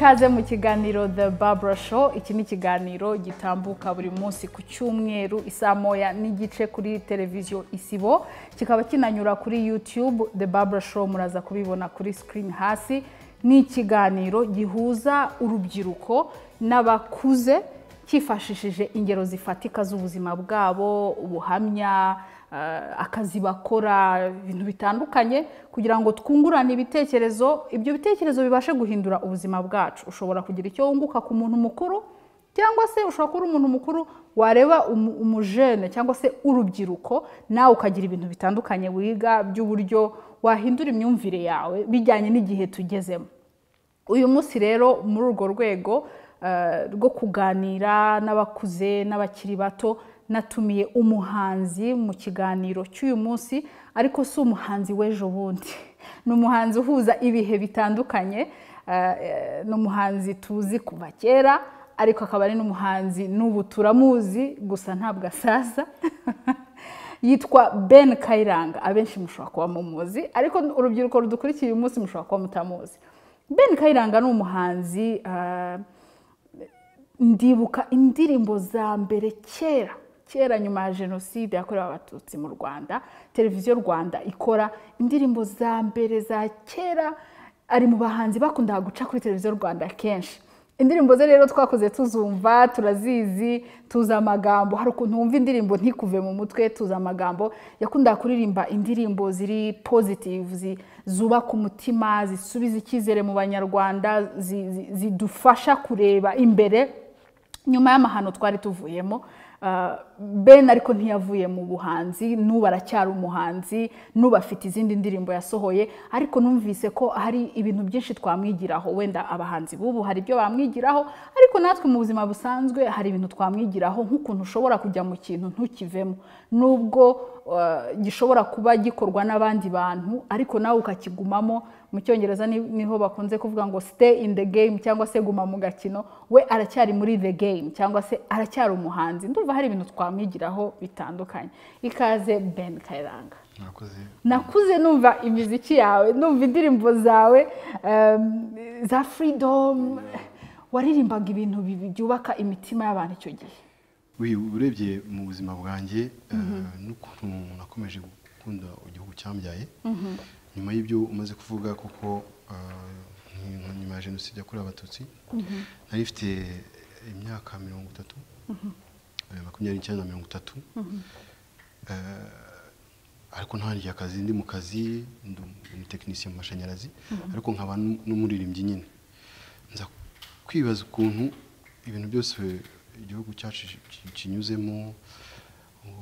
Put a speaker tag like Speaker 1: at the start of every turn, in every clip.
Speaker 1: Ikaze mu kiganiro The Barbara Show. Iki ni ikiganiro gitambuka buri munsi ku cyumweru isaa 1:30 kuri televiziyo Isibo, kikaba kinanyura kuri YouTube The Barbara Show, muraza kubibona kuri screen hasi. Ni ikiganiro gihuza urubyiruko n'abakuze cyifashishije ingero zifatika z'ubuzima bwabo, ubuhamya, akazi bakora, ibintu bitandukanye, kugira ngo twungurane ibitekerezo, ibyo bitekerezo bibashe guhindura ubuzima bwacu. Ushobora kugira icyo wunguka ku muntu mukuru, cyangwa se ushobora kuba umuntu mukuru wareba umujene cyangwa se urubyiruko, nawe ukagira ibintu bitandukanye wiga by'uburyo wahindura imyumvire yawe bijyanye n'igihe tugezemo. Uyu munsi rero muri urwo rwego rwo kuganira n'abakuze n'abakiri bato, natumiye umuhanzi mu kiganiro cy'uyu munsi, ariko si umuhanzi w'ejo bundi, ni umuhanzi uhuza ibihe bitandukanye, ni umuhanzi tuzi kuva kera, ariko akaba ari n'umuhanzi n'ubu turamuzi, gusa ntabwo asaza. Yitwa Ben Kayiranga. Abenshi mushobora kuba mumuzi, ariko urubyiruko rudukurikiye uyu munsi mushobora kuba mutamuzi. Ben Kayiranga ni umuhanzi, ndibuka indirimbo za mbere kera kera nyuma ya jenoside yakorewe Abatutsi mu Rwanda, Televiziyo Rwanda ikora indirimbo za mbere za kera, ari mu bahanzi bakundaga guca kuri Televiziyo Rwanda kenshi. Indirimbo ze rero twakoze tuzumva, turazizi, tuzi amagambo. Hari ukuntu wumva indirimbo ntikuve mu mutwe, tuzi amagambo. Yakundaga kuririmba indirimbo ziri positive, zubaka umutima, zisubiza icyizere mu Banyarwanda, zidufasha kureba imbere nyuma y'amahano twari tuvuyemo. Ben ariko ntiyavuye mu buhanzi, n'ubu aracyari umuhanzi, n'ubu afite izindi ndirimbo yasohoye, ariko numvise ko hari ibintu byinshi twamwigiraho. Wenda abahanzi b'ubu hari ibyo bamwigiraho, ariko natwe mu buzima busanzwe hari ibintu twamwigiraho, nk'ukuntu ushobora kujya mu kintu ntukivemo, nubwo gishobora kuba gikorwa n'abandi bantu, ariko nawe ukakigumamo. Mu Cyongereza niho bakunze kuvuga ngo "stay in the game" cyangwa se guma mu gakino. We aracyari muri the game cyangwa se aracyari umuhanzi. Ndumva hari ibintu twamwigiraho bitandukanye. Ikaze, Ben Kayiranga.
Speaker 2: Murakoze.
Speaker 1: Nakuze numva imiziki yawe, numva indirimbo zawe za freedom, waririmbaga ibintu byubaka imitima y'abantu icyo gihe.
Speaker 2: Oui, urebye mu buzima bwanjye n'ukuntu nakomeje gukunda igihugu cyambyaye nyuma y'ibyo umaze kuvuga, kuko nka nyuma ya jenoside yakorewe Abatutsi nari mfite imyaka 30, 29 na 30, ariko ntangiye akazi, ndi mu kazi, ndi umutekinisiye mu mashanyarazi, ariko nkaba n'umuririmbyi nyine. Nza kwibaza ukuntu ibintu byose igihugu cyacu kinyuzemo,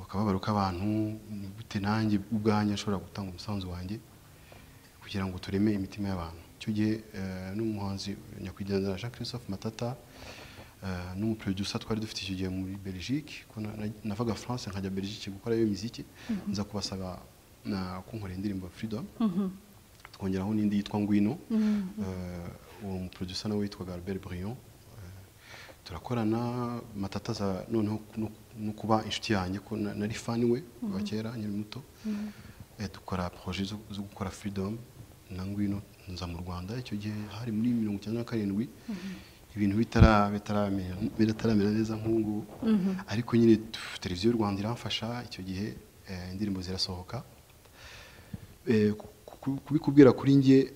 Speaker 2: akababaro k'abantu, ni gute nanjye ubwanjye nshobora gutanga umusanzu wanjye kugira ngo tureme imitima y'abantu. Icyo gihe n'umuhanzi nyakwigendera Jean Christophe Matata, n'umuproducer twari dufite icyo gihe muri Belgique, ko navaga France nkajya Belgique gukora iyo miziki, nza kubasaba na kunkorera indirimbo Freedom, twongeraho n'indi yitwa Ngwino. Uwo muproducer nawe witwaga Albert Brion. Turakorana, Matata aza noneho no kuba inshuti yanjye, ko nari fan we kuva kera nkiri muto. Dukora projet zo gukora Freedom na Ngwino. Nza mu Rwanda icyo gihe hari muri 97, ibintu bitaramera neza nk'ubu ngubu, ariko nyine Televiziyo y'u Rwanda iramfasha icyo gihe, indirimbo zirasohoka. Kubikubwira kuri njye,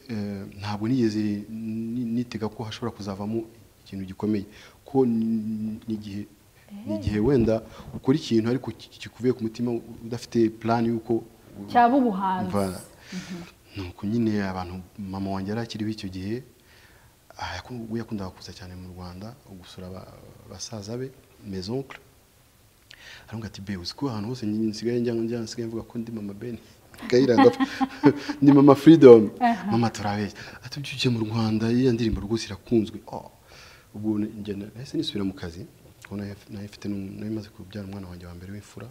Speaker 2: ntabwo nigeze nitega ko hashobora kuzavamo ikintu gikomeye, ko ni igihe wenda ukora ikintu ariko kikuvuye ku mutima, udafite plan y'uko
Speaker 1: cyaba ubuhanzi.
Speaker 2: Voilà. Nuko nyine abantu, mama wanjye yari akiriho icyo gihe, we yakundaga kuza cyane mu Rwanda gusura basaza be, mes oncles. Aravuga ati: "Be, uzi ko ahantu hose nsigaye njya nsigaye mvuga ko ndi mama Ben Kayiranga, ni mama Freedom, mama turabeshya." Ati: "Ugiye mu Rwanda, iriya ndirimbo rwose irakunzwe." Oh, ubwo njye nahise nisubira mu kazi, kuko nari mfite nari maze kubyara umwana wanjye wa mbere w'imfura.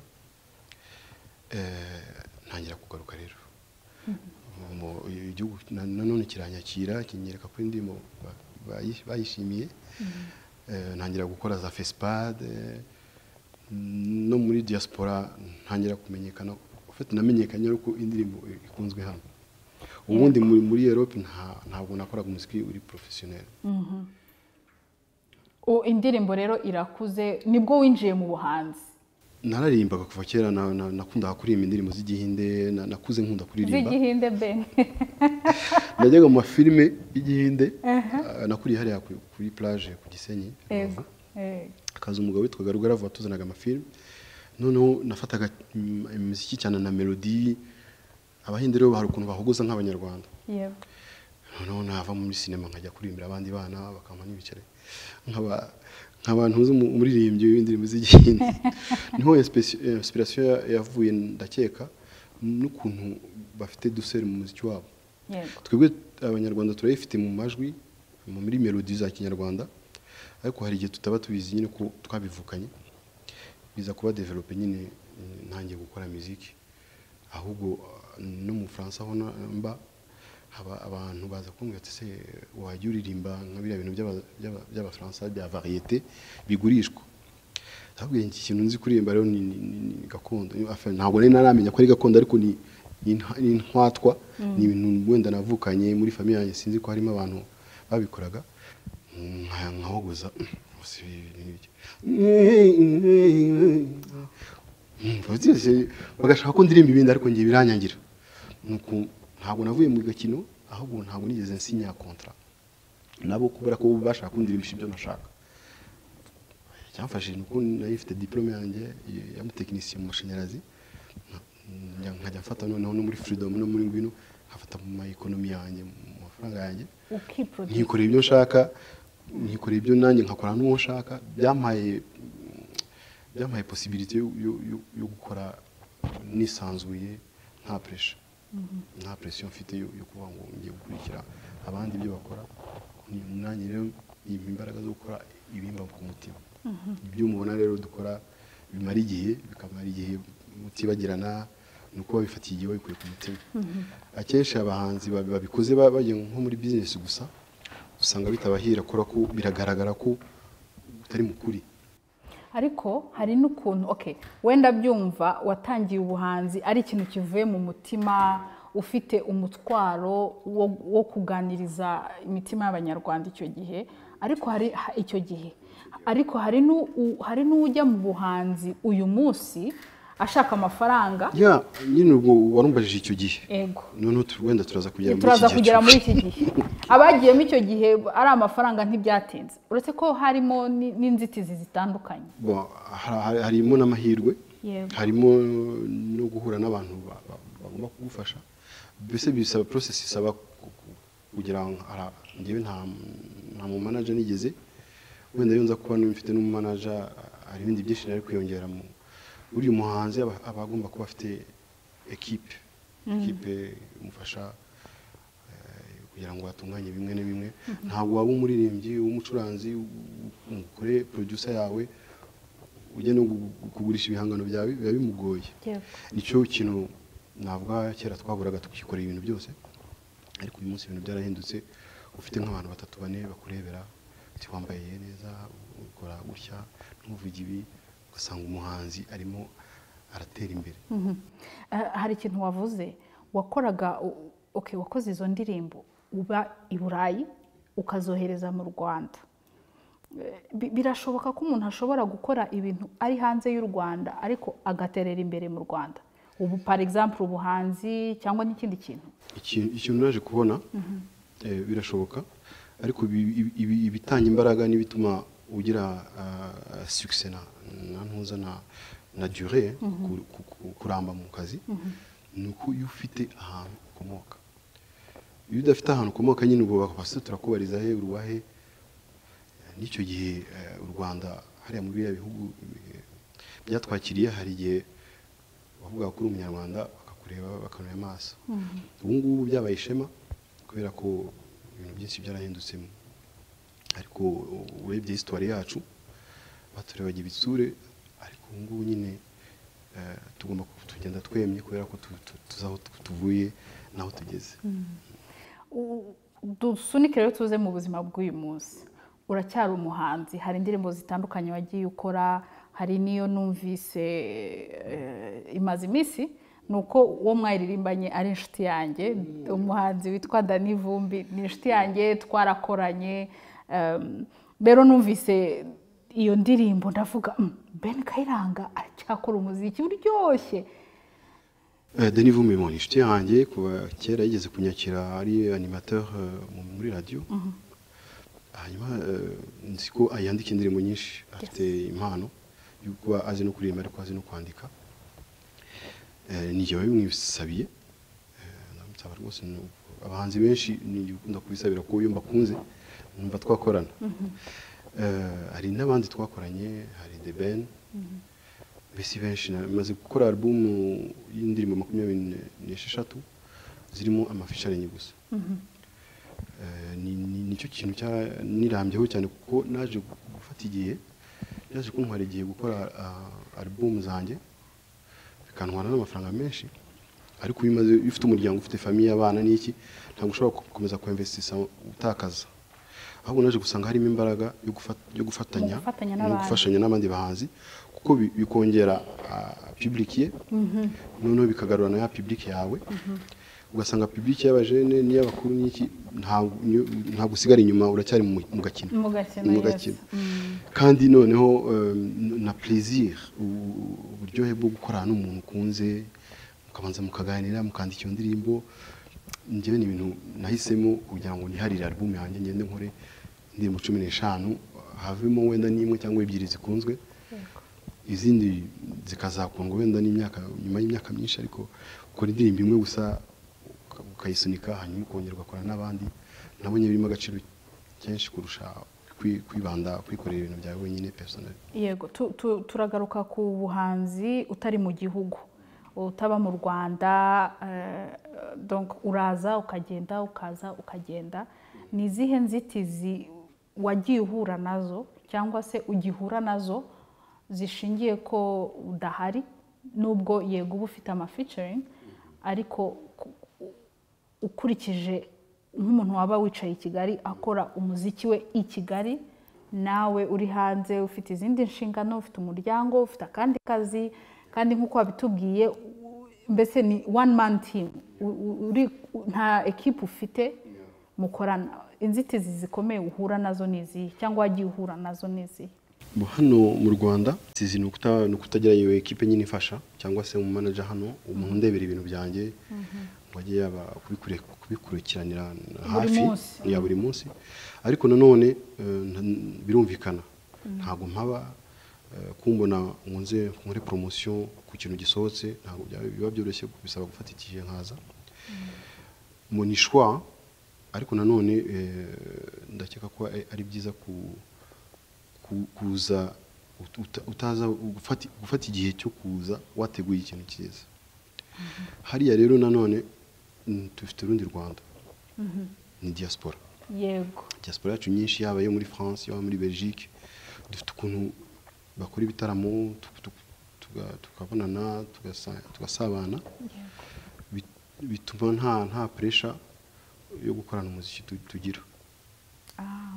Speaker 2: Ntangira kugaruka rero. Igihugu nanone kiranyakira, kinyereka ko indirimbo bayishimiye. Ntangira gukora za FESPAD, no muri diaspora ntangira kumenyekana. En fait, namenyekanye ariko indirimbo ikunzwe hano. Ubundi muri Europe ntabwo nakoraga umuziki uri professionnel.
Speaker 1: Indirimbo rero irakuze, nibwo winjiye mu buhanzi?
Speaker 2: Nararimbaga kuva kera, nakundaga kuririmba indirimbo z'igihinde, nakuze nkunda kuririmba
Speaker 1: z'igihinde Ben.
Speaker 2: Najyaga mu mafilime y'igihinde, nakuriye hariya kuri plage ku Gisenyi. Akaza umugabo witwaga Rugaravu watuzanaga amafilime, noneho nafataga imiziki cyane na melodi. Abahinde rero hari ukuntu bahogoza nk'abanyarwanda. Noneho nava muri sinema nkajya kuririmbira abandi bana bakampa n'ibiceri, nk'abantu umuririmbyi w'indirimbo z'igihinde. Niho inspiration yavuye ndakeka, n'ukuntu bafite duseri mu muziki wabo. Twebwe abanyarwanda turayifite mu majwi, muri melodi za kinyarwanda, ariko hari igihe tutaba tubizi nyine ko twabivukanye, biza kuba develope nyine ntangiye gukora muziki. Ahubwo no mu Bufaransa aho mba haba abantu baza kumbwira ati se wajya uririmba nka biriya bintu by'abafaransa bya variété bigurishwa. Ndababwira iki kintu nzi kuririmba rero ni gakondo. Ntabwo nari naramenya ko ari gakondo, ariko ni intwatwa, ni ibintu wenda navukanye muri famille yanjye, sinzi ko harimo abantu babikoraga. Nkahogoza bagashaka ko ndirimba ibindi, ariko ngiye biranyangira. Nuko ntabwo navuye mu gakino, ahubwo ntabwo nigeze nsinya contrat nabo kubera ko bashaka kundirimbisha ibyo nashaka. Cyamfashije nuko nari mfite diplome yanjye ya mutekinisiye mu mashanyarazi, nkajya mfata noneho no muri Freedom no muri Ngwino, nkafata mu ma economy yanjye, mu mafaranga yanjye, nkikorera ibyo nshaka, nkikorera ibyo nanjye nkakora n'uwo nshaka. Byampaye possibilité yo gukora nisanzuye, nta pressure, nta pression mfite yo kuba ngo ngiye gukurikira abandi ibyo bakora. Nanjye rero impa imbaraga zo gukora ibimba ku mutima. Ibyo mubona rero dukora bimara igihe, bikamara igihe mutibagirana, nuko babifatiye igihe babikuye ku mutima. Akenshi abahanzi babikoze bagiye nko muri business gusa, usanga bitabahira kubera ko biragaragara ko utari mukuri.
Speaker 1: Ariko hari n'ukuntu okay, wenda byumva watangiye ubuhanzi ari ikintu kivuye mu mutima, ufite umutwaro wo kuganiriza imitima y'abanyarwanda icyo gihe, ariko hari icyo gihe, ariko hari n'ujya mu buhanzi uyu munsi ashaka amafaranga.
Speaker 2: Ya nyine ubwo warumbajije icyo gihe.
Speaker 1: Ego.
Speaker 2: None wenda turaza kugera
Speaker 1: muri iki gihe. Abagiyemo icyo gihe ari amafaranga ntibyatinze, uretse ko harimo n'inzitizi zitandukanye.
Speaker 2: Harimo n'amahirwe, harimo no guhura n'abantu bagomba kugufasha. Mbese bisaba process, isaba kugira ngewe nta mu manager nigeze, wenda iyo nza kuba mfite n'umumanager hari ibindi byinshi nari kwiyongera mu. Uri muhanzi aba agomba kuba afite equipe imufasha kugira ngo atunganye bimwe na bimwe. Ntabwo waba umuririmbyi, umucuranzi, ukore producer yawe ujye no kugurisha ibihangano byawe, biba bimugoye. Nicyo kintu navuga kera twaburaga tukikorera ibintu byose, ariko uyu munsi ibintu byarahindutse. Ufite nk'abantu 3 4 bakurebera, uti wambaye neza, ukora gutya, ntuvuge ibi, ugasanga umuhanzi arimo aratera imbere.
Speaker 1: Hari ikintu wavuze, wakoraga okay, wakoze izo ndirimbo uba i Burayi ukazohereza mu Rwanda. Birashoboka ko umuntu ashobora gukora ibintu ari hanze y'u Rwanda ariko agaterera imbere mu Rwanda, ubu par exemple ubuhanzi cyangwa n'ikindi kintu?
Speaker 2: Ikintu naje kubona birashoboka, ariko ibitanga imbaraga n'ibituma ugira succès na ntuza na durée kuramba mu kazi, nuko iyo ufite ahantu ukomoka. Iyo udafite ahantu ukomoka nyine ubwo bakabasa turakubariza he uruwahe. N'icyo gihe u Rwanda hariya muri biriya bihugu byatwakiriye, hari igihe bavuga ko uri umunyarwanda bakakureba bakanura amaso. Ubu ngubu byabaye ishema kubera ko ibintu byinshi byarahindutse, ariko urebye histoire yacu baturebaga ibitsure, ariko ubu ngubu nyine tugomba kugenda twemye kubera ko tuzaho tuvuye naho tugeze.
Speaker 1: Dusunike rero tuze mu buzima bw'uyu munsi. Uracyari umuhanzi, hari indirimbo zitandukanye wagiye ukora, hari niyo numvise imaze iminsi, nuko uwo mwayiririmbanye ari inshuti yanjye, umuhanzi witwa Danny Vumbi, ni inshuti yanjye, twarakoranye. Rero numvise iyo ndirimbo ndavuga, Ben Kayiranga aracyakora umuziki uryoshye."
Speaker 2: Denis Vumbi ni inshuti yanjye kuva kera, yigeze kunyakira ari animateur muri radio. Hanyuma nzi ko yandika indirimbo nyinshi, afite impano yo kuba azi no kuririmba ariko azi no kwandika. Ni jyewe wabimwisabiye. Ndamusaba rwose, abahanzi benshi ni ukunda kubisabira ko iyo mbakunze numva twakorana. Hari n'abandi twakoranye, hari The Ben, mbese benshi. Maze gukora album y'indirimbo 26 zirimo ama featuring gusa. Nicyo kintu nirambyeho cyane, kuko naje gufata igihe, byaje kuntwara igihe gukora album zanjye, bikantwara n'amafaranga menshi. Ariko iyo umaze, iyo ufite umuryango, ufite famille, abana n'iki, ntabwo ushobora gukomeza kuinvestisa utakaza. Ahubwo naje gusanga harimo imbaraga yo gufatanya,
Speaker 1: Mu gufatanya
Speaker 2: no
Speaker 1: n'abandi.
Speaker 2: gufashanya n'abandi bahanzi, kuko bikongera public ye, noneho bikagarura na ya public yawe, ugasanga public y'abajene n'iy'abakuru n'iki, ntabwo usigara inyuma, uracyari mu gakino.
Speaker 1: Mu gakino.
Speaker 2: Mu gakino. Kandi noneho na plaisir, uburyohe bwo gukorana n'umuntu ukunze, mukabanza mukaganira, mukandika iyo ndirimbo. Njyewe ni ibintu nahisemo kugira ngo niharire album yanjye, ngende nkore indirimbo 15, havemo wenda n'imwe cyangwa ebyiri zikunzwe, izindi zikazakundwa wenda n'imyaka, nyuma y'imyaka myinshi. Ariko ukora indirimbo imwe gusa ukayisunika, hanyuma ukongera ugakora n'abandi, nabonye birimo agaciro kenshi kurusha kwibanda kwikorera ibintu byawe wenyine personnel.
Speaker 1: Yego, turagaruka ku buhanzi utari mu gihugu, utaba mu Rwanda. Donc uraza ukagenda, ukaza ukagenda. Ni izihe nzitizi wagiye uhura nazo cyangwa se ugihura nazo zishingiye ko udahari, nubwo yego uba ufite ama featuring, ariko ukurikije nk'umuntu waba wicaye i Kigali akora umuziki we i Kigali, nawe uri hanze ufite izindi nshingano, ufite umuryango, ufite akandi kazi, kandi nk'uko wabitubwiye, mbese ni one man team, uri nta ekipe ufite mukorana, inzitizi zikomeye uhura nazo ni izihe, cyangwa wagiye uhura nazo ni izihe?
Speaker 2: Hano mu Rwanda inzitizi ni ukutagira iyo ekipe nyine ifasha, cyangwa se umu manager hano, umuntu ndebera ibintu byanjye ngo ajye yaba kubikurikiranira hafi
Speaker 1: munsi.
Speaker 2: Ya buri munsi. Ariko nanone birumvikana ntabwo mpaba, kumbona ngo nze nkore promotion ku kintu gisohotse ntabwo biba byoroshye, bisaba gufata igihe nkaza mu ni choix. Ariko nanone ndakeka ko ari byiza kuza utaza gufata igihe cyo kuza wateguye ikintu cyiza. Hariya rero nanone dufite urundi Rwanda, ni diaspora. Diaspora yacu nyinshi, yaba iyo muri France, yaba muri Belgique, dufite ukuntu bakora ibitaramo, tukabonana, tugasabana. Bituma nta pressure yo gukorana umuziki tugira.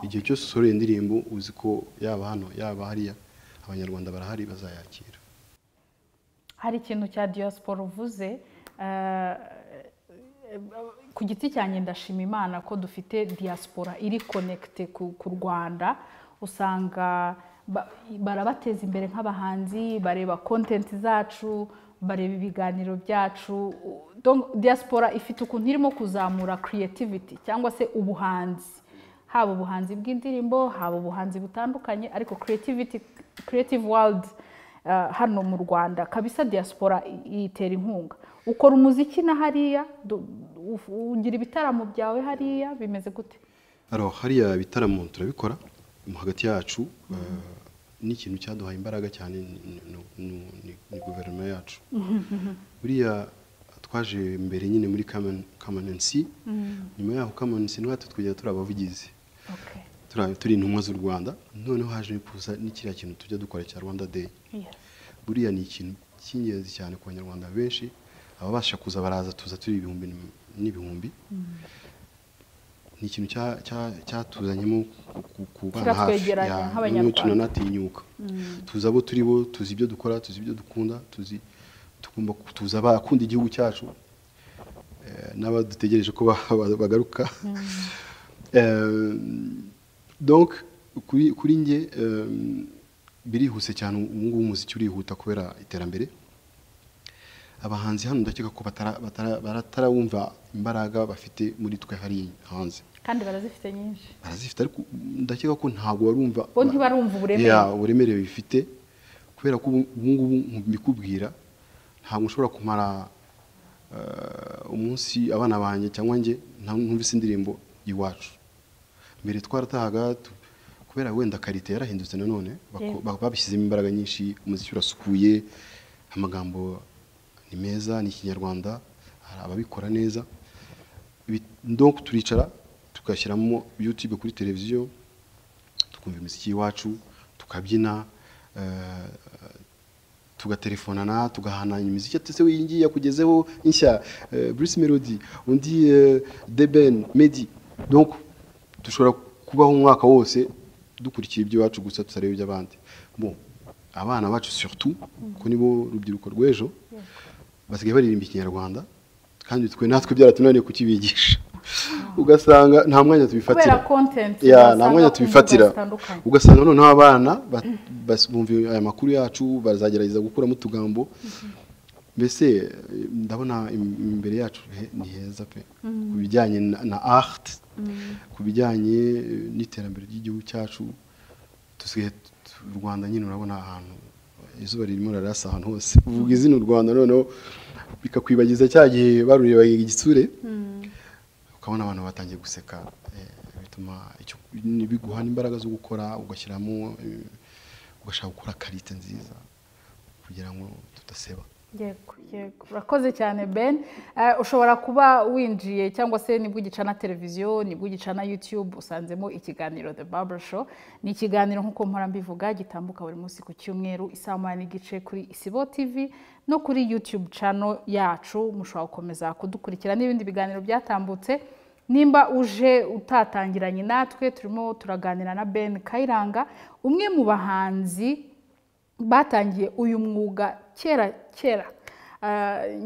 Speaker 2: Igihe cyose usoreye indirimbo, uzi ko yaba hano, yaba hariya, Abanyarwanda barahari bazayakira.
Speaker 1: Hari ikintu cya diaspora uvuze. Ku giti cyanjye ndashima Imana ko dufite diaspora iri connecté ku Rwanda. Usanga barabateza imbere nk'abahanzi, bareba content zacu, bareba ibiganiro byacu. Donc diaspora ifite ukuntu irimo kuzamura creativity cyangwa se ubuhanzi, haba ubuhanzi bw'indirimbo, haba ubuhanzi butandukanye, ariko creativity, creative world, hano mu Rwanda kabisa diaspora itera inkunga. Ukora umuziki na hariya, ugira ibitaramo byawe hariya, bimeze gute?
Speaker 2: Alors hariya ibitaramo turabikora mu hagati yacu. N'ikintu cyaduhaye imbaraga cyane ni guverinoma yacu. Buriya twaje mbere nyine muri Common C, nyuma yaho Common C natwe twigera turi abavugizi, turi intumwa z'u Rwanda. Noneho haje kuza n'ikiriya kintu tujya dukora cya Rwanda Day. Buriya ni ikintu cy'ingenzi cyane ku Banyarwanda benshi, ababasha kuza baraza, tuza turi ibihumbi n'ibihumbi. Ni ikintu cyatuzanyemo kubana hafi
Speaker 1: Kiratwegeranya nk'Abanyarwanda.
Speaker 2: Noneho tunanatinyuka, tuzi abo turi bo, tuzi ibyo dukora, tuzi ibyo dukunda, tuzi tugomba tuzi abakunda igihugu cyacu n'abadutegereje ko bagaruka. Donc Kuri nge birihuse cyane ubu ngubu, umuziki urihuta kubera iterambere. Abahanzi hano ndakeka ko batarawumva imbaraga bafite muri twe hari hanze,
Speaker 1: kandi barazifite nyinshi,
Speaker 2: barazifite, ariko ndakeka ko ntabwo barumva,
Speaker 1: bo ntibarumva uburemere,
Speaker 2: uburemere bifite, kubera ko ubu ngubu mbikubwira ntabwo ushobora kumara umunsi abana banjye cyangwa njye ntumvise indirimbo iwacu. Mbere twaratahaga kubera wenda karite yarahindutse nanone, babishyizemo imbaraga nyinshi, umuziki urasukuye, amagambo ni meza, ni ikinyarwanda, hari ababikora neza. Donc turicara tugashyiramo YouTube kuri televiziyo, tukumva imiziki iwacu, tukabyina, tugatelefonana, tugahana imiziki, ati se iyi ngiyi yakugezeho inshya, Bruce Melody, undi Deben, Meddy. Donc dushobora kubaho umwaka wose dukurikiye ibyo iwacu gusa, tutareba iby'abandi. Bon, abana bacu surtout ko nibo rubyiruko rw'ejo, basigaye baririmba ikinyarwanda, kandi twe natwe byaratunaniye kukibigisha, ugasanga nta mwanya tubifatira,
Speaker 1: kubera content,
Speaker 2: nta mwanya tubifatira, ugasanga noneho abana bumva aya makuru yacu bazagerageza gukuramo utugambo. Mbese ndabona imbere yacu ni heza pe, ku bijyanye na art, ku bijyanye n'iterambere ry'igihugu cyacu. Tusigaye u Rwanda nyine urabona ahantu izuba ririmo rirasa ahantu hose, uvuga izina u Rwanda noneho bikakwibagiza cya gihe barurebaga igitsure, ukabona abantu batangiye guseka. Bituma biguha imbaraga zo gukora, ugashyiramo, ugashaka gukora karite nziza kugira ngo tudaseba.
Speaker 1: Yego, yego, urakoze cyane Ben. Ushobora kuba winjiye cyangwa se nibwo ugicana televiziyo, nibwo ugicana YouTube, usanzemo ikiganiro The Barbara Show. Ni ikiganiro nk'uko mpora mbivuga gitambuka buri munsi ku cyumweru isaa 1:30 kuri Isibo TV no kuri YouTube channel yacu. Mushobora gukomeza kudukurikira n'ibindi biganiro byatambutse. Nimba uje utatangiranye natwe, turimo turaganira na Ben Kayiranga, umwe mu bahanzi batangiye uyu mwuga kera kera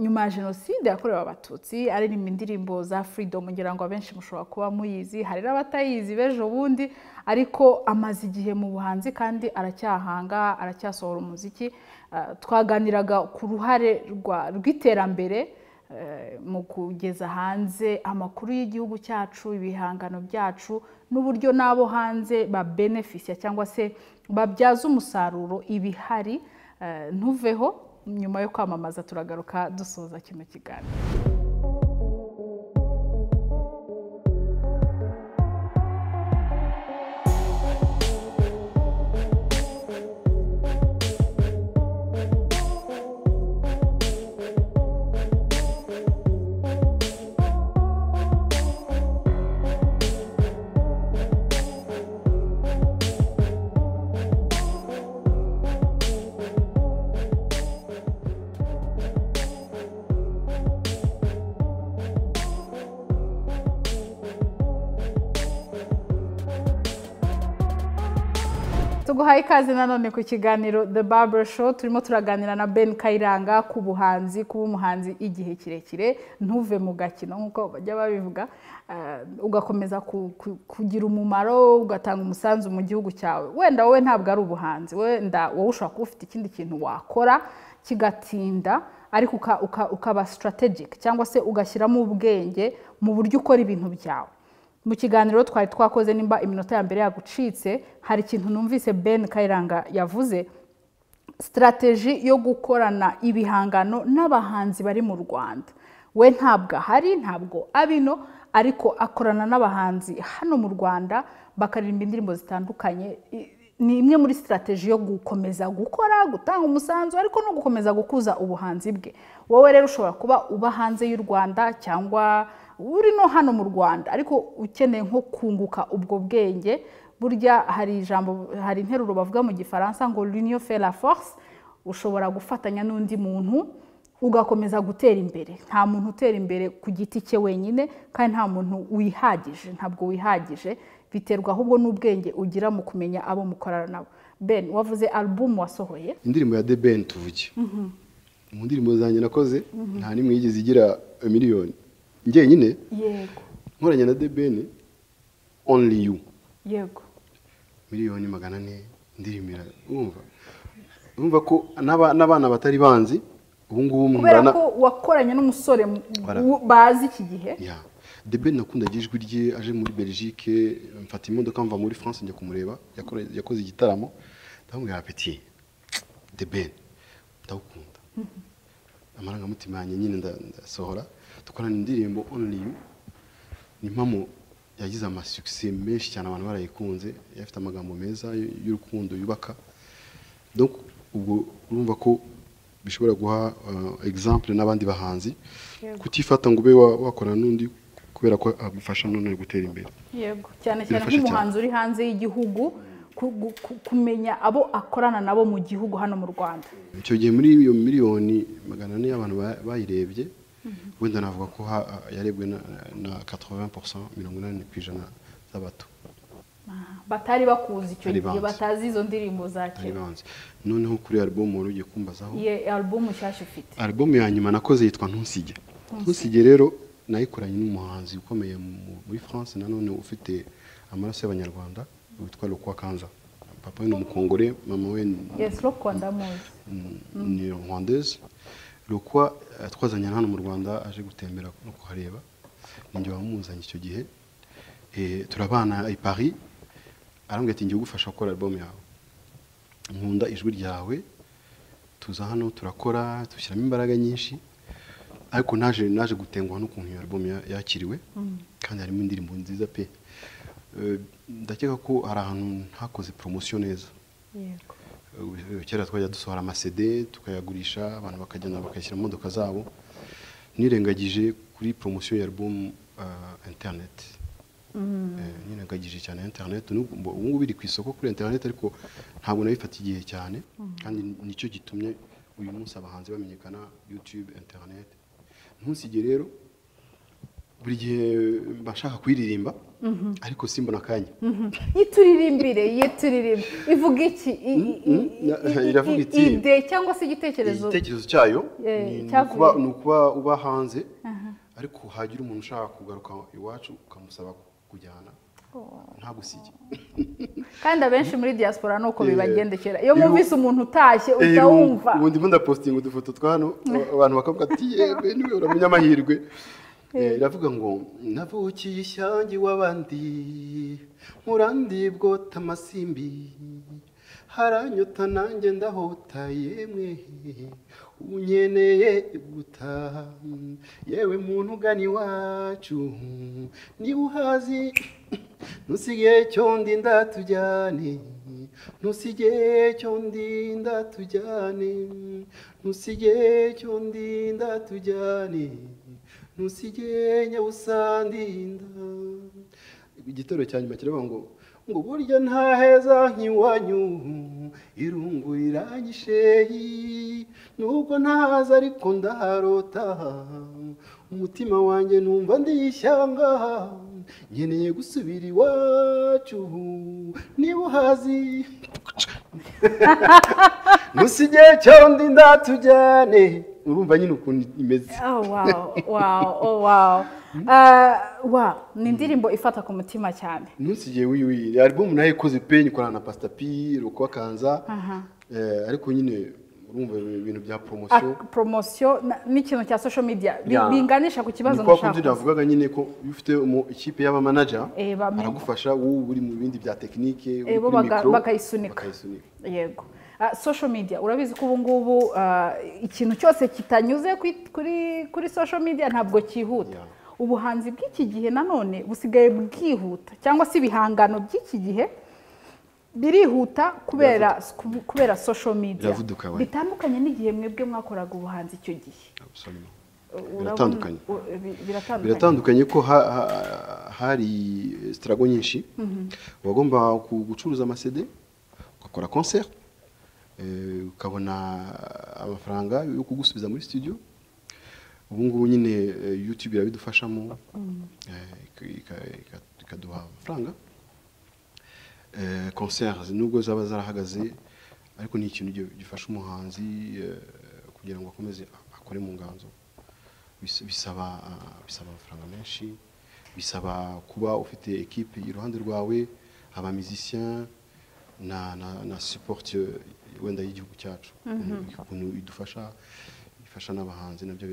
Speaker 1: nyuma ya jenoside yakorewe abatutsi, aririmba indirimbo za freedom, ngira ngo abenshi mushobora kuba muyizi, hari n'abatayizi b'ejo bundi, ariko amaze igihe mu buhanzi kandi aracyahanga, aracyasohora umuziki. Twaganiraga ku ruhare rw'iterambere mu kugeza hanze amakuru y'igihugu cyacu, ibihangano byacu, n'uburyo n'abo hanze ba benefisia cyangwa se babyaza umusaruro ibihari. Ntuveho, nyuma yo kwamamaza turagaruka dusoza kino kiganiro. Tuguhaye ikaze nanone ku kiganiro The Barbara Show. Turimo turaganira na Ben Kayiranga ku buhanzi, kuba umuhanzi igihe kirekire, ntuve mu gakino nk'uko bajya babivuga, ugakomeza kugira umumaro, ugatanga umusanzu mu gihugu cyawe. Wenda wowe ntabwo ari ubuhanzi, wenda wowe ushobora kuba ufite ikindi kintu wakora kigatinda, ariko ukaba strategic cyangwa se ugashyiramo ubwenge mu buryo ukora ibintu byawe. Mu kiganiro twari twakoze, nimba iminota ya mbere yagucitse, hari ikintu numvise Ben Kayiranga yavuze, strategy yo gukorana ibihangano n'abahanzi bari mu Rwanda. We ntabwo ahari, ntabwo abino, ariko akorana n'abahanzi hano mu Rwanda bakaririmba indirimbo zitandukanye. Ni imwe muri strategy yo gukomeza gukora, gutanga umusanzu, ariko no gukomeza gukuza ubuhanzi bwe. Wowe rero ushobora kuba uba hanze y'u Rwanda cyangwa uri no hano mu Rwanda, ariko ukeneye nko kunguka ubwo bwenge. Burya hari ijambo, hari interuro bavuga mu Gifaransa ngo l'union fait la force. Ushobora gufatanya n'undi muntu ugakomeza gutera imbere. Nta muntu utera imbere ku giti cye wenyine, kandi nta muntu wihagije, ntabwo wihagije, biterwa ahubwo n'ubwenge ugira mu kumenya abo mukorana nabo. Ben, wavuze album wasohoye,
Speaker 2: indirimbo ya The Ben tuvuge. Mu ndirimbo zanjye nakoze nta nimwe yigeze igira miliyoni njyenyine.
Speaker 1: Yego.
Speaker 2: Nkoranye na The Ben, Only You.
Speaker 1: Yego.
Speaker 2: 400,000,000 ndirimbira. Urumva ko n'abana batari banzi ubu ngubu
Speaker 1: kubera ko wakoranye n'umusore bazi iki gihe.
Speaker 2: Yeah. The Ben nakunda ijwi rye, aje muri Belgique, mfata imodoka mva muri France njya kumureba, yakoze igitaramo, ndamubwira petit The Ben ndagukunda. Amarangamutima yanjye nyine ndasohora, dukorana indirimbo Only You. Ni mpamo yagize ama succès menshi cyane, abantu barayikunze, yafite amagambo meza y'urukundo yubaka. Donc ubwo urumva ko bishobora guha exemple n'abandi bahanzi kutifata ngo ube wakorana n'undi kubera ko agufasha none gutera imbere.
Speaker 1: Yego, cyane cyane nk'umuhanzi uri hanze y'igihugu kumenya abo akorana nabo mu gihugu hano mu Rwanda.
Speaker 2: Icyo gihe muri iyo 400,000,000 y'abantu bayirebye, wenda navuga ko yarebwe na 80%, 80% z'abato
Speaker 1: batari bakuzi icyo gihe, batazi izo ndirimbo za kera.
Speaker 2: Noneho kuri album wari ugiye kumbazaho,
Speaker 1: ye album nshyashya ufite,
Speaker 2: album ya nyuma nakoze yitwa Ntusige. Ntusige rero nayikoranye n'umuhanzi ukomeye muri France nanone ufite amaraso y'abanyarwanda witwa Lokwa Kanza. Papa we ni umukongore, mama we
Speaker 1: yes, Lokwa ndamuzi,
Speaker 2: ni Rwandaise. Lokwa twazanye hano mu Rwanda aje gutembera no kuhareba, ninjye wamuzanye icyo gihe. Turabana i Paris, arambwira ati ngiye gufasha gukora album yawe, nkunda ijwi ryawe, tuza hano turakora, dushyiramo imbaraga nyinshi. Ariko naje gutenguha n'ukuntu iyo album yakiriwe, kandi harimo indirimbo nziza pe. Ndakeka ko hari ahantu ntakoze promotion neza.
Speaker 1: Yego.
Speaker 2: Kera twajya dusohora ama CD tukayagurisha, abantu bakagenda bakayishyira mu modoka zabo. Nirengagije kuri promotion ya album internet. Nirengagije cyane internet, ubu ngubu biri ku isoko kuri internet, ariko ntabwo nabifata igihe cyane, kandi nicyo gitumye uyu munsi abahanzi bamenyekana YouTube, internet. Ntusige rero buri gihe bashaka kuyiririmba, ariko simbona akanya.
Speaker 1: Yituririmbire, ivuga iki?
Speaker 2: Iravuga iti
Speaker 1: ide cyangwa se igitekerezo?
Speaker 2: Igitekerezo cyayo ni ukuba uba hanze, ariko hagira umuntu ushaka kugaruka iwacu ukamusaba kujyana ntagusige.
Speaker 1: Kandi abenshi muri diaspora nuko bibagendekera, iyo mwumvise umuntu utashye utawumva.
Speaker 2: Ubundi mbunda posting udufoto twa hano, abantu bakavuga ati yebe niwe uramenya amahirwe. Iravuga ngo navukiye ishangi w'abandi, murandi bwota amasimbi, haranyota nanjye ndahota, yemwe unyeneye gutaha, yewe muntu ugana iwacu niba uhazi, ntusige cyondi ndatujyane, ntusige cyondi ndatujyane, ntusige cyondi ndatujyane, ntusige nyabusandinda. Igitero cya nyuma kiravuga ngo burya nta heza nk'iwanyu, irungu riranyisheyi, nubwo ntahaza ariko ndaharota, umutima wanjye numva ndishyanga, nkeneye gusubira iwacu niba uhazi, ntusige cyondi ndatujyane. Urumva nyine ukuntu imeze.
Speaker 1: Oh wow, wow, oh wow. Wow, ni indirimbo ifata ku mutima cyane.
Speaker 2: Ntusige wiwi, album nayo ikoze pe, nyikorana na Pastor P, Lokwa Kanza. Ariko nyine urumva ibintu bya promotion.
Speaker 1: Promotion n'ikintu cya social media binganisha ku kibazo
Speaker 2: ndashaka. Niko navugaga nyine ko iyo ufite ikipe y'aba manager aragufasha, wowe uri mu bindi bya technique, uri kuri micro,
Speaker 1: bakayisunika. Yego. Social media urabizi ko ubu ngubu ikintu cyose kitanyuze kuri social media ntabwo cyihuta. Ubuhanzi bw'iki gihe nanone busigaye bwihuta, cyangwa se ibihangano by'iki gihe birihuta kubera social media. Bitandukanye n'igihe mwebwe mwakoraga ubuhanzi icyo gihe.
Speaker 2: Biratandukanye. Biratandukanye ko hari struggle nyinshi. Wagomba gucuruza ama CD, ugakora concert, ukabona amafaranga yo kugusubiza muri studio. Ubu ngubu nyine YouTube irabidufashamo, ikaduha amafaranga. Concert nubwo zaba zarahagaze, ariko ni ikintu gifasha umuhanzi kugira ngo akomeze akore mu nganzo. Bisaba amafaranga menshi, bisaba kuba ufite equipe iruhande rwawe, aba musiciens, na support wenda y'igihugu cyacu, ukuntu idufasha, ifasha n'abahanzi, nabyo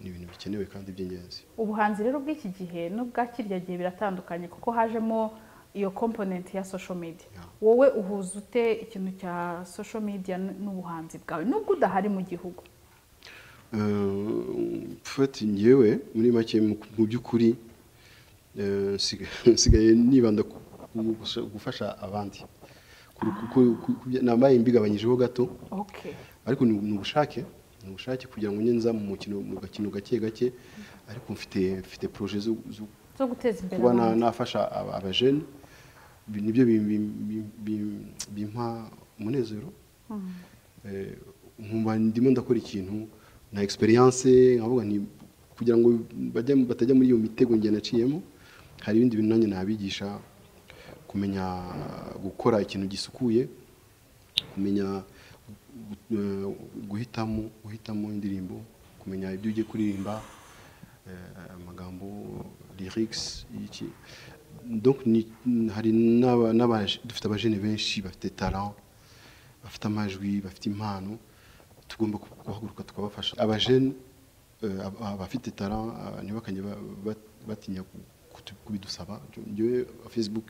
Speaker 2: ni ibintu bikenewe kandi by'ingenzi.
Speaker 1: Ubuhanzi rero bw'iki gihe n'ubwa kirya gihe biratandukanye, kuko hajemo iyo component ya social media. Wowe uhuza ute ikintu cya social media n'ubuhanzi bwawe nubwo udahari mu gihugu?
Speaker 2: Mfite njyewe muri make, mu by'ukuri nsigaye nibanda gufasha abandi. Nambaye mbigabanyijeho gato. Ariko ni ubushake, ni ubushake kugira ngo nza mu mukino, mu gakino gake gake, ariko mfite projet
Speaker 1: zo guteza imbere
Speaker 2: kuba nafasha abajene, nibyo bimpa umunezero. Nkumva ndimo ndakora ikintu na experience, nkavuga nti kugira ngo batajya muri iyo mitego njye naciyemo, hari ibindi bintu nanjye nabigisha, kumenya gukora ikintu gisukuye, kumenya guhitamo indirimbo, kumenya ibyo ugiye kuririmba, amagambo, lyrics, iki. Donc hari dufite abajene benshi bafite talent, bafite amajwi, bafite impano, tugomba guhaguruka tukabafasha. Abajene abafite talent ntibakajye batinya kubidusaba. Njyewe Facebook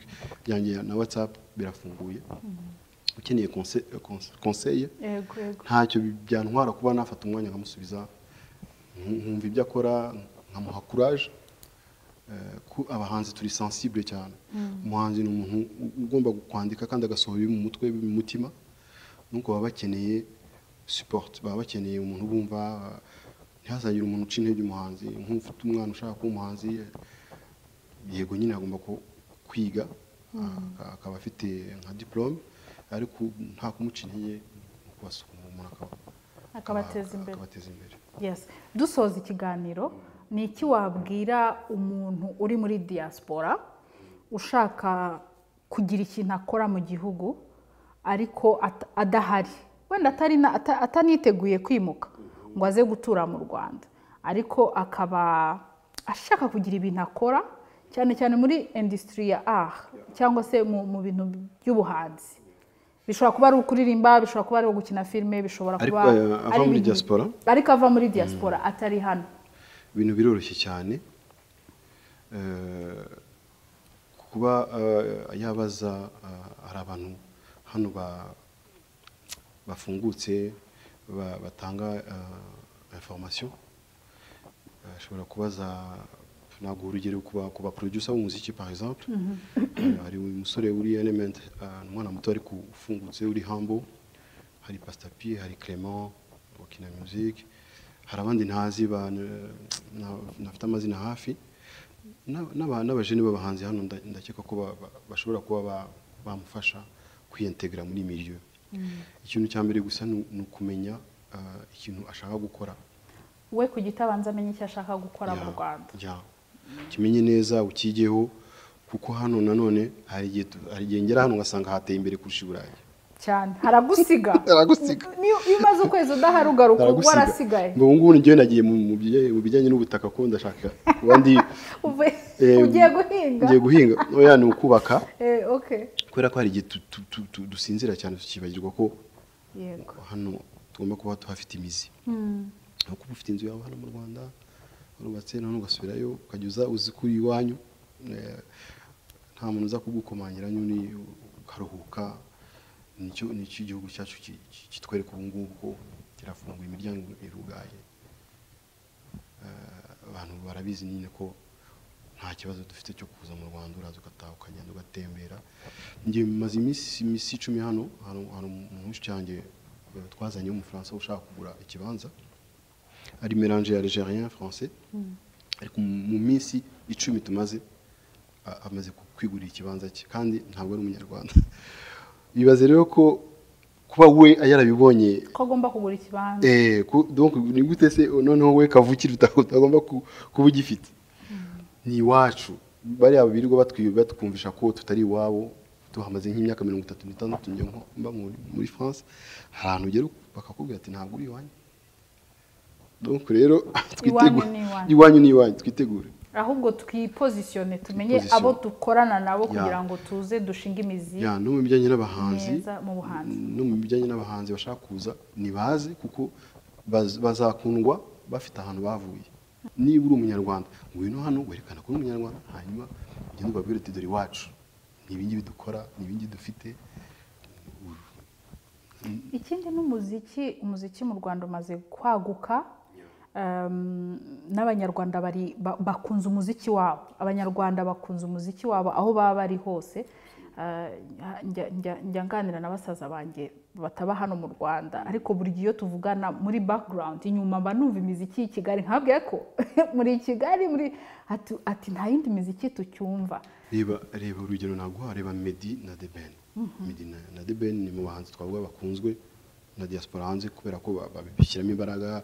Speaker 2: yanjye na WhatsApp birafunguye, ukeneye conseil, ntacyo byantwara kuba nafata umwanya nkamusubiza, nkumva ibyo akora, nkamuha courage. Ku abahanzi turi sensible cyane. Umuhanzi ni umuntu ugomba kwandika kandi agasohora ibiri mu mutwe, mu mutima, nuko baba bakeneye support, baba bakeneye umuntu bumva. Ntihazagire umuntu uca intege umuhanzi. Nk'ufite umwana ushaka kuba umuhanzi, yego nyine agomba kwiga, akaba afite nka diplome, ariko nta kumuca intege, kubasukuma umuntu
Speaker 1: akabateza imbere.
Speaker 2: Akabateza imbere.
Speaker 1: Yes. Dusoza ikiganiro, ni iki wabwira umuntu uri muri diaspora ushaka kugira ikintu akora mu gihugu ariko adahari, wenda ataniteguye kwimuka ngo aze gutura mu Rwanda, ariko akaba ashaka kugira ibintu akora cyane cyane muri industry ya art cyangwa se mu bintu by'ubuhanzi? Bishobora kuba ari ukuririmba, bishobora kuba ari ugukina filime, bishobora kuba
Speaker 2: ava muri diaspora,
Speaker 1: ariko ava muri diaspora atari hano.
Speaker 2: Ibintu biroroshye cyane, kuba yabaza, hari abantu hano bafungutse, batanga information. Ashobora kubaza, ntabwo urugero ku ba producer b'umuziki par exemple, hari umusore uri Element, umwana muto ariko ufungutse, uri humble, hari Pastor P, hari Clement wakina music, hari abandi ntazi nafite amazina hafi, n'abajene b'abahanzi hano ndakeka ko bashobora kuba bamufasha kwiintegra muri milieu. Ikintu cya mbere gusa ni ukumenya ikintu ashaka gukora.
Speaker 1: We ku giti abanza amenye icyo ashaka gukora mu Rwanda.
Speaker 2: Kimenye neza, ukigeho, kuko hano nanone hari igihe ngera hano ugasanga hateye imbere kurusha i Burayi.
Speaker 1: Cyane haragusiga.
Speaker 2: Haragusiga.
Speaker 1: Niyo umaze ukwezi udahari ugaruka warasigaye.
Speaker 2: Ngo ngubu njyewe nagiye mu bijyanye n'ubutaka ko ndashaka abandi.
Speaker 1: Ugiye guhinga?
Speaker 2: Ngiye guhinga. Oya, ni ukubaka.
Speaker 1: Okay.
Speaker 2: Kubera ko hari igihe dusinzira cyane tukibagirwa ko
Speaker 1: yego
Speaker 2: hano tugomba kuba tuhafite imizi. Aho kuba ufite inzu yawe hano mu Rwanda urubatse, none ugasubirayo ukajya uza uzi kuri iwanyu, nta muntu uza kugukomangira, nyine ukaruhuka. Nicyo igihugu cyacu kitwereka ubu ngubu ko kirafunguye, imiryango irugaye, abantu barabizi nyine ko nta kibazo dufite cyo kuza mu Rwanda, uraza ugataha ukagenda ugatembera. Njye maze iminsi 10 hano, hari umuntu cyanjye twazanye w'umufaransa ushaka kugura ikibanza, ari mélange algérien français, ariko mu minsi 10 tumaze amaze kwigurira ikibanza cye, kandi ntabwo ari umunyarwanda. Bibaze rero ko kuba we yarabibonye
Speaker 1: ko agomba kugura ikibanza,
Speaker 2: donc ni gute se noneho we kavukira utagomba kuba ugifite? Ni iwacu, bariya birirwa batwumvisha ko tutari iwabo, tuhamaze nk'imyaka 36 njye mba muri France, hari ahantu ugera bakakubwira ati ntabwo uri iwanyu. Donc rero twitegure, iwanyu ni iwanyu, twitegure.
Speaker 1: Ahubwo twipozisiyone, tumenye abo dukorana nabo kugira ngo tuze dushinge imizi.
Speaker 2: No mu bijyanye n'abahanzi,
Speaker 1: mu buhanzi,
Speaker 2: no mu bijyanye n'abahanzi bashaka kuza nibaze, kuko bazakundwa bafite ahantu bavuye. Niba uri umunyarwanda ngwino hano werekana ko uri umunyarwanda, hanyuma ugende ubabwire uti dore iwacu ni ibingibi dukora, ni ibingibi dufite.
Speaker 1: Ikindi n'umuziki, umuziki mu Rwanda umaze kwaguka, n'abanyarwanda bari bakunze umuziki wabo. Abanyarwanda bakunze umuziki wabo aho baba bari hose. Njya nganira na basaza banjye bataba hano mu Rwanda, ariko buri gihe iyo tuvugana muri background inyuma mba numva imiziki y'i Kigali, nkabwiye ko muri Kigali muri ati nta yindi miziki tucyumva.
Speaker 2: Reba urugero naguha, reba Meddy na The Ben. Meddy na The Ben ni mu bahanzi twavuga bakunzwe na diaspora hanze, kubera ko babishyiramo imbaraga,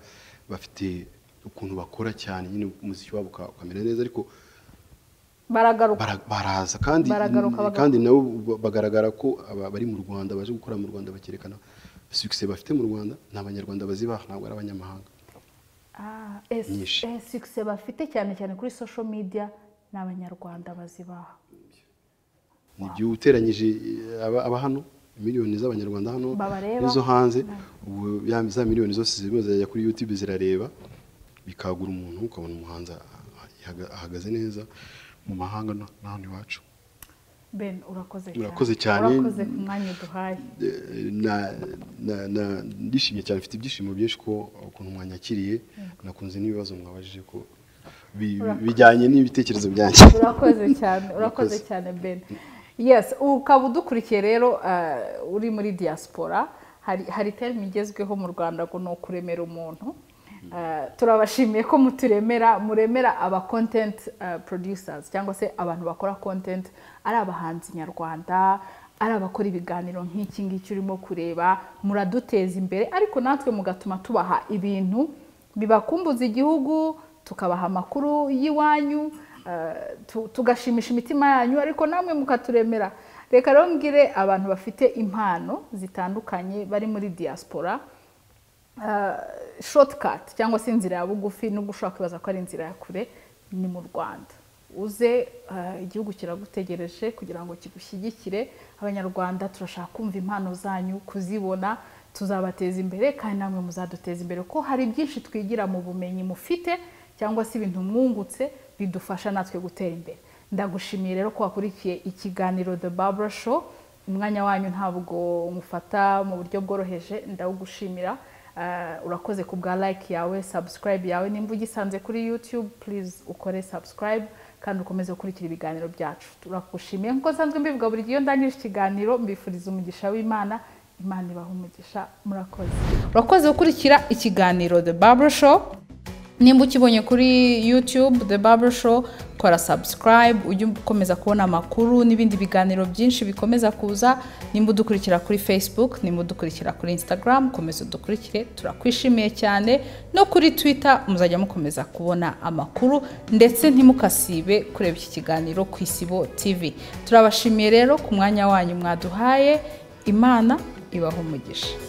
Speaker 2: bafite ukuntu bakora cyane nyine umuziki wabo ukamera neza, ariko
Speaker 1: baragaruka,
Speaker 2: baraza kandi nabo bagaragara ko bari mu Rwanda, baje gukora mu Rwanda, bakerekana success bafite mu Rwanda. Ni abanyarwanda bazibaha, ntabwo ari abanyamahanga.
Speaker 1: Success bafite cyane cyane kuri social media ni abanyarwanda bazibaha.
Speaker 2: Nibyo, uteranyije aba hano miliyoni z'abanyarwanda hano nizo hanze, ubu za miliyoni zose zirimo zirajya kuri YouTube zirareba, bikagura umuntu, ukabona umuhanzi ahagaze neza mu mahanga no hano iwacu.
Speaker 1: Ben, urakoze cyane.
Speaker 2: Urakoze cyane.
Speaker 1: Urakoze ku mwanya uduhaye.
Speaker 2: Ndishimye cyane, mfite ibyishimo byinshi ko ukuntu mwanyakiriye, nakunze n'ibibazo mwabajije ko bijyanye n'ibitekerezo byanjye.
Speaker 1: Urakoze cyane, urakoze cyane Ben. Yes, ukaba udukurikiye rero uri muri diaspora, hari terme igezweho mu Rwanda ngo ni ukuremera umuntu. Turabashimiye ko muturemera, muremera aba content producers cyangwa se abantu bakora content, ari abahanzi nyarwanda, ari abakora ibiganiro nk'iki ngiki urimo kureba, muraduteza imbere, ariko natwe mugatuma tubaha ibintu bibakumbuza igihugu, tukabaha amakuru y'iwanyu, tugashimisha imitima yanyu, ariko namwe mukaturemera. Reka rero mbwire abantu bafite impano zitandukanye bari muri diaspora, shortcut cyangwa se inzira ya bugufi, nubwo ushobora kwibaza ko ari inzira ya kure, ni mu Rwanda. Uze, igihugu kiragutegereje kugira ngo kigushyigikire. Abanyarwanda turashaka kumva impano zanyu, kuzibona, tuzabateza imbere kandi namwe muzaduteza imbere, ko hari byinshi twigira mu bumenyi mufite cyangwa se ibintu mwungutse bidufasha natwe gutera imbere. Ndagushimiye rero ko wakurikiye ikiganiro The Barbara Show. Umwanya wanyu ntabwo mufata mu buryo bworoheje, ndawugushimira. Urakoze ku bwa like yawe, subscribe yawe. Nimba ugisanze kuri YouTube, please ukore subscribe kandi ukomeze gukurikira ibiganiro byacu. Turagushimiye nkuko nsanzwe mbivuga buri gihe iyo ndangije ikiganiro, mbifuriza umugisha w'Imana. Imana ibahe umugisha. Murakoze. Urakoze gukurikira ikiganiro The Barbara Show. Nimba ukibonye kuri YouTube The Barbara Show, kora subscribe ujye ukomeza kubona amakuru n'ibindi biganiro byinshi bikomeza kuza. Nimba udukurikira kuri Facebook, nimba udukurikira kuri Instagram, komeza udukurikire, turakwishimiye cyane. No kuri Twitter muzajya mukomeza kubona amakuru, ndetse ntimukasibe kureba iki kiganiro ku Isibo TV. Turabashimiye rero ku mwanya wanyu mwaduhaye. Imana ibahe umugisha.